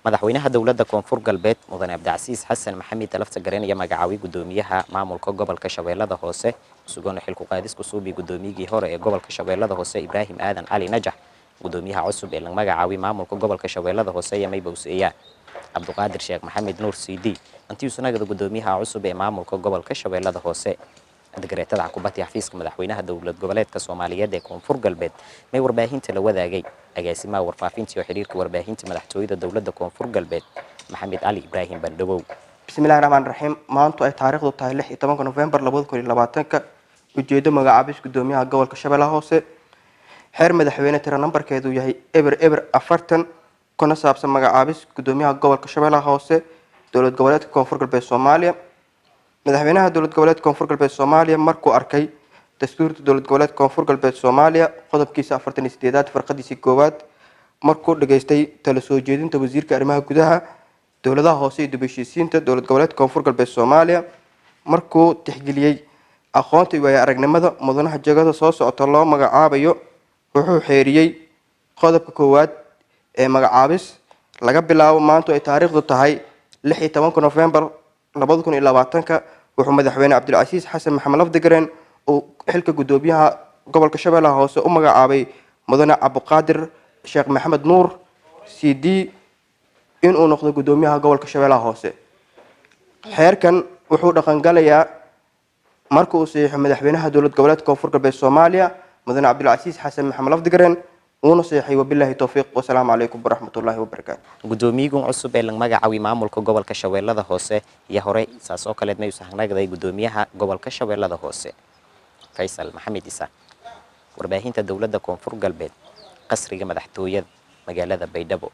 Madaxweynaha Dowladda Koonfur Galbeed, Mudane Cabdicasiis Xasan Maxamed Laftagareen, iyo magacaabay gudoomiyaha maamulka gobolka Shabeellada Hoose, sugoona xilku qaadis ku suubi gudoomiyigii hore ee gobolka Shabeellada Hoose, Ibraahim Aadan Cali Najax. Gudoomiyaha cusub ee la magacaabay maamulka gobolka Shabeellada Hoose iyo Mayba Useeya Cabduqaadir Sheekh Maxamed Nuur CD antiusanagada gudoomiyaha cusub ee maamulka gobolka Shabeellada Hoose. Degreetada xakubati xafiiska madaxweynaha Dowlad Goboleedka Soomaaliyeed ee Koonfur Galbeed may warbaahinta la wadaagay agaasimaha warfaafinta iyo xiriirka warbaahinta madaxtooyada Dowladda Koonfur Galbeed, Maxamed Cali Ibraahim Bandhawow. Bismillahi raxmaan raxiim. Maantu ay taariikhdu tahay 16-ka Nofembar 2020-ka. Ujeedo: magacaabis gudoomiyaha gobolka Shabeellaha Hoose. Xeer madaxweyne tiro nambarkeedu yahay 0040, kuna saabsan magacaabis gudoomiyaha gobolka Shabeellaha Hoose, Dowlad Goboleedka Koonfur Galbeed Soomaaliya. Madaxweynaha Dowlad Goboleedka Koonfur Galbeed Soomaaliya markuu arkay dastuurka Dowlad Goboleedka Koonfur Galbeed Soomaaliya, qodobkiisa 48aad, farqadiisii koowaad, markuu dhageystay tala soo jeedinta wasiirka arrimaha gudaha, dowladaha hoose iyo dib u heshiisiinta Dowlad Goboleedka Koonfur Galbeed Soomaaliya, markuu tixgeliyey aqoonta iyo waayo aragnimada mudanaha jagada soo socota loo magacaabayo, wuxuu xeeriyey qodobka koowaad ee magacaabis: laga bilaabo maantu ay taariikhdu tahay 16-ka Nofembar 2020-ka, wuxuu Madaxweyne Cabdilcasiis Xasan Maxamed Lafdigareen uu xilka gudoomiyaha gobolka Shabeellaha Hoose u magacaabay mudane Cabdiqaadir Sheekh Maxamed Nuur CD inuu noqdo gudoomiyaha gobolka Shabeellaha Hoose. Xeerkan wuxuu dhaqangalayaa marka uu saxiixo madaxweynaha Dowlad Goboleedka Koonfur Galbeed Soomaaliya, mudane Cabdilcasiis Xasan Maxamed Lafdigareen, wuuna saxiixay. Wabilaahi towfiiq, wasalaamu calaykum waraxmatullaahi wabarakaatu. Gudoomiyigan cusub ee la magacaabay maamulka gobolka Shabeellada Hoose iyo horey saas oo kaleed may usahnagday gudoomiyaha gobolka Shabeellada Hoose. Faysal Maxamed Isaaq, warbaahinta Dowladda Koonfur Galbeed, qasriga madaxtooyada magaalada Baydhabo.